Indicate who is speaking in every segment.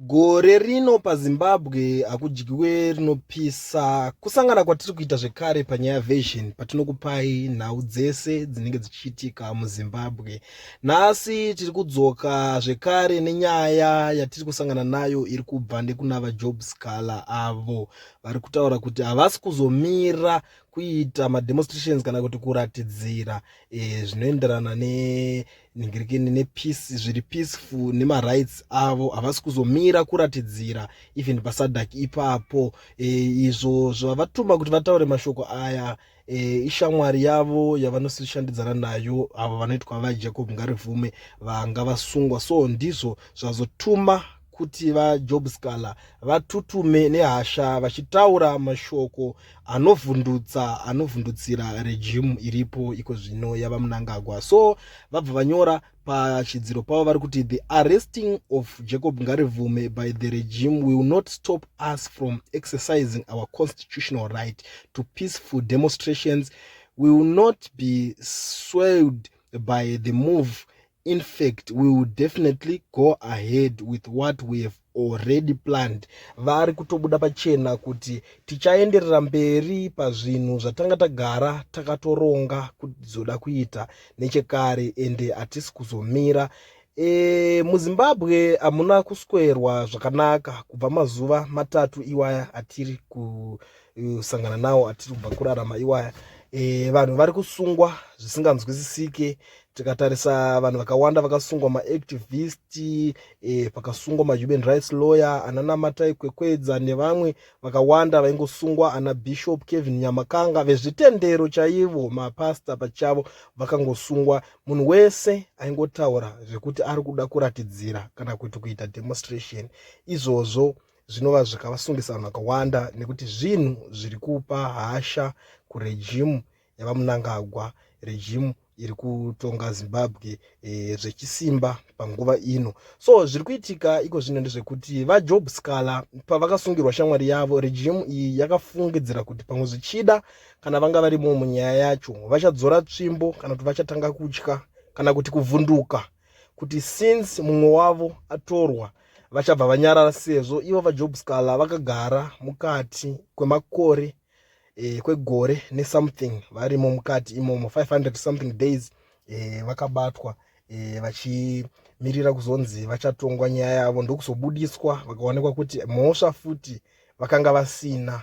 Speaker 1: Gore rino paZimbabwe hakudyiwe rinopisa. Kusangana kwatiri kuita zvekare panyaya version patinokupai nhau dzese dzinenge dzichiitika muZimbabwe. Nhasi tiri kudzoka zvekare nenyaya yatiri kusangana nayo iri kubva nekuna vaJob Sikhala avo vari kutaura kuti havasi kuzomira kuita mademonstrations kana kuti kuratidzira zvinoenderana ne ningirikini nepeace, zviri peaceful, nemarights avo. Havasi kuzomira kuratidzira even paSADC ipapo. Izvo zvavatuma kuti vataure mashoko aya ishamwari yavo yavanoshandidzana nayo, avo vanoitwa vaJacob Ngarivhume, vanga vasungwa. So ndizvo zvazotuma kuti vaJob Sikhala vatutume nehasha vachitaura mashoko anovhundutsa, anovhundutsira regime iripo iko zvino yavaMnangagwa. So vabva vanyora pachidziro pavo, vari kuti, "The arresting of Jacob Ngarivhume by the regime will not stop us from exercising our constitutional right to peaceful demonstrations. We will not be swayed by the move. In fact, we will definitely go ahead with what we have already planned." Vari kutobuda pachena kuti tichaenderera mberi pazvinhu zvatanga tagara takatoronga kuzoda kuita nechekare, ende hatisi kuzomira. MuZimbabwe hamuna kuswerwa zvakanaka kubva mazuva 3 iwaya atiri kusangana nawo, atiri kubva kurarama iwaya. Vanhu vari kusungwa zvisinganzwisisike. Tikatarisa vanhu vakawanda vakasungwa, maactivist, pakasungwa mahuman rights lawyer ananaMatai Kwekwedza nevamwe vakawanda vaingosungwa, ana Bishop Kevin Nyamakanga, vezvitendero chaivo, mapasta pachavo vakangosungwa. Munhu wese aingotaura zvekuti ari kuda kuratidzira kana kuti kuita demonstration, izvozvo zvinova zvikavasungisa vanhu vakawanda, nekuti zvinhu zviri kupa hasha kuregime yavaMnangagwa, regime iri kutonga Zimbabwe zvechisimba panguva ino. So zviri kuitika iko zvino ndezvekuti vaJob Sikhala pavakasungirwa shamwari yavo, regime iyi yakafungidzira kuti pamwe zvichida kana vanga varimo munyaya yacho vachadzora tsvimbo, kana kuti vachatanga kutya kana kuti kuvhunduka kuti since mumwe wavo atorwa vachabva vanyarara, sezvo ivo vaJob Sikhala vakagara mukati kwemakore, kwegore nesomething varimo mukati imomo, 500 something days, vakabatwa, vachimirira kuzonzi vachatongwa nyaya yavo, ndokuzobudiswa vakaonekwa kuti mhosva futi vakanga vasina.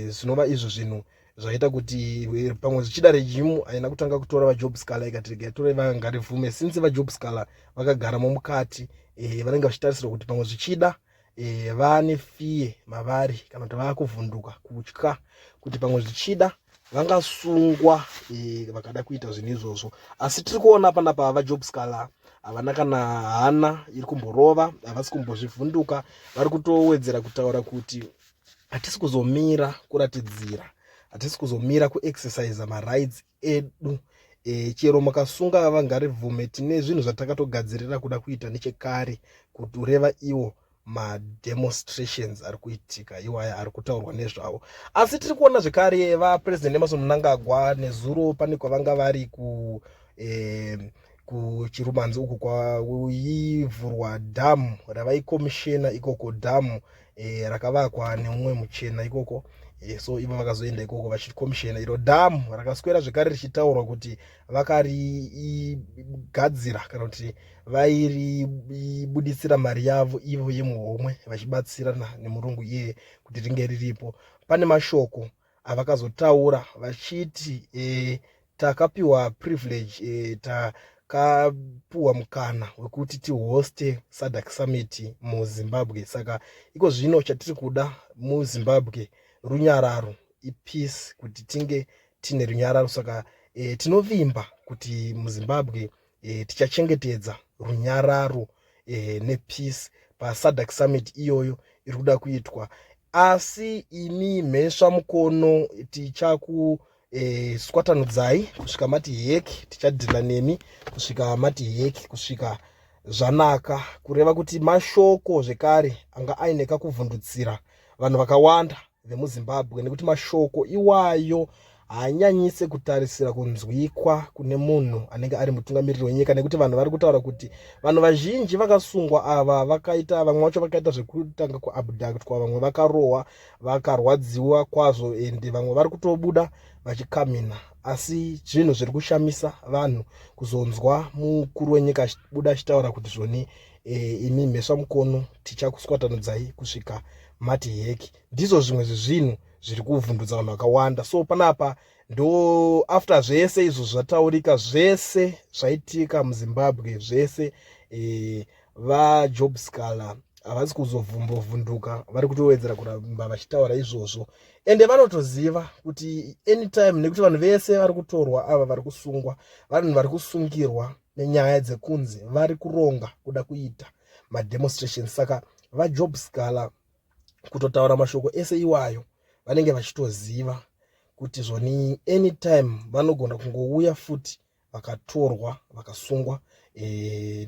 Speaker 1: Zvinova izvo zvinhu zvaita kuti pamwe zvichida regime haina kutanga kutora vaJob Sikhala, ikati regai tore vaNgarivhume, since vaJob Sikhala vakagaramo mukati, vanenge vachitarisirwa kuti pamwe zvichida vane fear mavari, kana kuti vaakuvhunduka, kutya kuti pamwe zvichida vangasungwa vakada kuita zvinhu izvozvo. Asi tiri kuona panapa vaJob Sikhala havana kana hana iri kumborova, havasi kumbozvivhunduka. Vari kutowedzera kutaura kuti hatisi kuzomira kuratidzira, hatisi kuzomira kuexercisa marights edu. Chero makasunga vaNgarivhume, tine zvinhu zvatakatogadzirira kuda kuita nechekare, kureva iwo mademonstrations ari kuitika iwaya ari kutaurwa nezvavo. Asi tiri kuona zvekare vaPresident Emmerson Mnangagwa nezuro pane kwavanga vari kuChirumanzi uku kwaivhurwa dhamu ravaikomishena ikoko, dhamu rakavakwa neumwe muchena ikoko. So ivo vakazoenda ikoko vachikomishena iro dhamu rakaswera zvekare richitaurwa kuti vakarigadzira, kana kuti vairibuditsira mari yavo ivo yemuhomwe vachibatsirana nemurungu iyeye kuti ringe riripo. Pane mashoko avakazotaura vachiti takapiwa privilege, takapiwa mukana wekuti tihoste SADC summit muZimbabwe. Saka iko zvino chatiri kuda muZimbabwe runyararo, ipeace, kuti tinge tine runyararo. Saka tinovimba kuti muZimbabwe tichachengetedza runyararo nepeace paSADC summit iyoyo iri kuda kuitwa. Asi imi mhesva mukono, tichaku swatanudzai kusvika mati heki, tichadhila nemi kusvika mati heki, kusvika zvanaka. Kureva kuti mashoko zvekare anga aine kakuvhundutsira vanhu vakawanda vemuZimbabwe, nekuti mashoko iwayo Haanyanyise kutarisira kunzwikwa kune munhu anenge ari mutungamiriri wenyika, nekuti vanhu vari kutaura kuti vanhu vazhinji vakasungwa ava vakaita, vamwe vacho vakaita zvekutanga kuabductwa, vamwe vakarohwa vakarwadziwa kwazvo, ende vamwe vari kutobuda vachikamina. Asi zvinhu zviri kushamisa vanhu kuzonzwa mukuru wenyika achibuda achitaura kuti zvoni imi mhesva mukono tichakuswatanudzai kusvika mati heki. Ndizvo zvimwe zvezvinhu zviri kuvhundutsa vanhu vakawanda. So panapa ndo after zvese izvo zvataurika, zvese zvaitika muZimbabwe zvese, vaJob Sikhala havasi kuzovumbovhunduka, vari kutowedzera kuramba vachitaura izvozvo. Ende vanotoziva kuti anytime, nekuti vanhu vese vari kutorwa ava, vari kusungwa, vanhu vari kusungirwa nenyaya dzekunzi vari kuronga kuda kuita mademonstrations. Saka vaJob Sikhala kutotaura mashoko ese iwayo, vanenge vachitoziva kuti zvoni anytime vanogona kungouya futi vakatorwa vakasungwa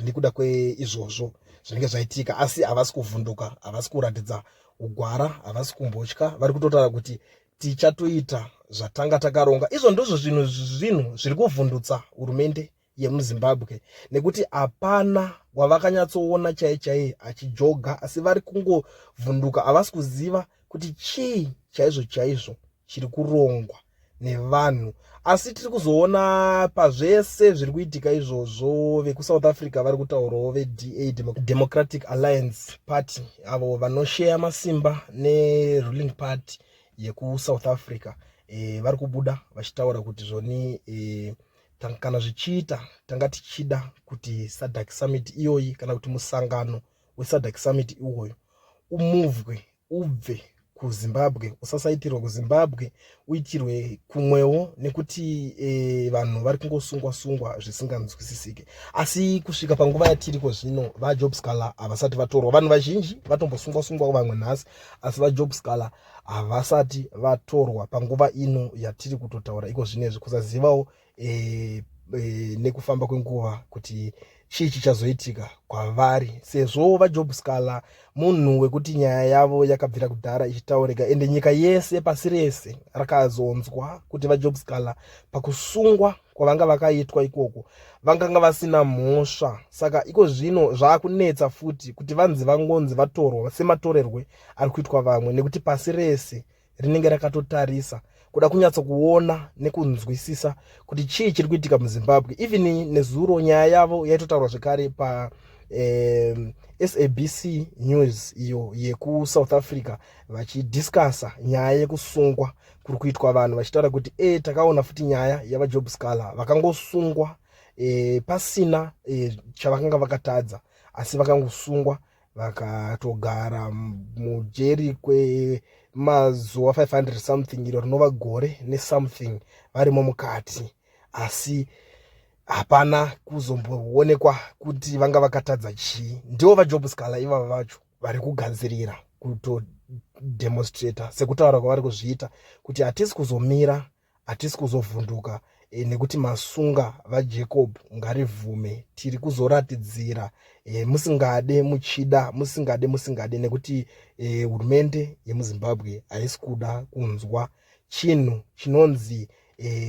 Speaker 1: nekuda kweizvozvo zvinenge zvaitika. Asi havasi kuvhunduka, havasi kuratidza ugwara, havasi kumbotya. Vari kutotaura kuti tichatoita zvatanga takaronga. Izvo ndizvo zvinhu zviri kuvhundutsa hurumende yemuZimbabwe, nekuti hapana wavakanyatsoona chai chai achijoga, asi vari kungovhunduka. Havasi kuziva kuti chii chaizvo chaizvo chiri kurongwa nevanhu. Asi tiri kuzoona pazvese zviri kuitika izvozvo, vekuSouth Africa vari kutaurawo, veDA, Democratic Alliance Party, avo vanosheya masimba neruling party yekuSouth Africa, vari kubuda vachitaura kuti zvoni kana zvichiita tanga tichida kuti SADC summit iyoyi, kana kuti musangano weSADC summit iwoyo, umuvhwe ubve kuZimbabwe, usasaitirwa kuZimbabwe, uitirwe kumwewo, nekuti vanhu vari kungosungwa sungwa zvisinganzwisisike. Asi kusvika panguva yatiriko zvino, vaJob Sikhala havasati vatorwa. Vanhu vazhinji vatombosungwa sungwa vamwe nhasi, asi vaJob Sikhala havasati vatorwa panguva ino yatiri kutotaura iko zvinezvi. Kusazivawo nekufamba kwenguva kuti chii chichazoitika kwavari, sezvo vaJob Sikhala munhu wekuti nyaya yavo yakabvira kudhara ichitaurika, ende nyika yese, pasi rese rakazonzwa kuti vaJob Sikhala pakusungwa kwavanga vakaitwa ikoko vanganga vasina mhosva. Saka iko zvino zvaakunetsa futi kuti vanzi vangonzi vatorwa sematorerwe ari kuitwa vamwe, nekuti pasi rese rinenge rakatotarisa kuda kunyatsokuona nekunzwisisa kuti chii chiri kuitika muZimbabwe. Even nezuro nyaya yavo yaitotaurwa zvekare pa SABC News iyo yekuSouth Africa, vachidiscussa nyaya yekusungwa kuri kuitwa vanhu, vachitaura kuti takaona futi nyaya yavaJob Sikhala vakangosungwa pasina chavakanga vakatadza, asi vakangosungwa vakatogara mujeri kwemazuva 500 something, iro rinova gore nesomething varimo mukati, asi hapana kuzomboonekwa kuti vanga vakatadza chii. Ndivo vaJob Sikhala ivava vacho vari kugadzirira kutodemonstrata, sekutaura kwavari kuzviita kuti hatisi kuzomira, hatisi kuzovhunduka nekuti masunga vaJacob Ngarivhume. Tiri kuzoratidzira musingade muchida, musingade musingade, nekuti hurumende yemuZimbabwe haisi kuda kunzwa chinhu chinonzi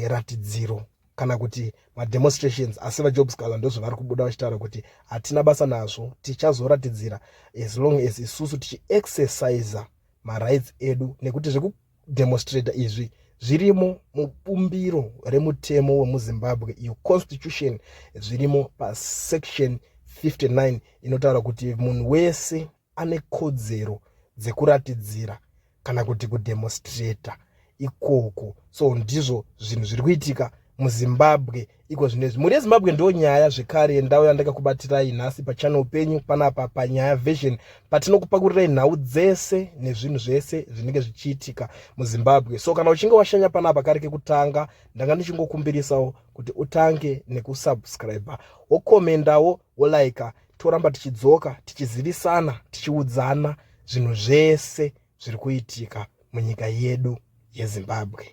Speaker 1: ratidziro kana kuti mademonstrations. Asi vaJob Sikhala ndozvavari kubuda vachitaura kuti hatina basa nazvo, tichazoratidzira as long as isusu tichiexercisa marights edu, nekuti zvekudemonstrata izvi zvirimo mubumbiro remutemo wemuZimbabwe, iyo constitution. Zvirimo pasection 59 inotaura kuti munhu wese ane kodzero dzekuratidzira kana kuti kudemonstrata ikoko. So ndizvo zvinhu zviri kuitika muZimbabwe iko zvinezvi. Mhuri yeZimbabwe, ndo nyaya zvekare yendau yandakakubatirai nhasi pachannel penyu panapa paNyaya Version, patinokupakurirai nhau dzese nezvinhu zvese zvinenge zvichiitika muZimbabwe. So kana uchinge washanya panapa kari kekutanga, ndanga ndichingokumbirisawo kuti utange nekusubscribe, wokomendawo, wolaika. Toramba tichidzoka tichizivisana, tichiudzana zvinhu zvese zviri kuitika munyika yedu yeZimbabwe.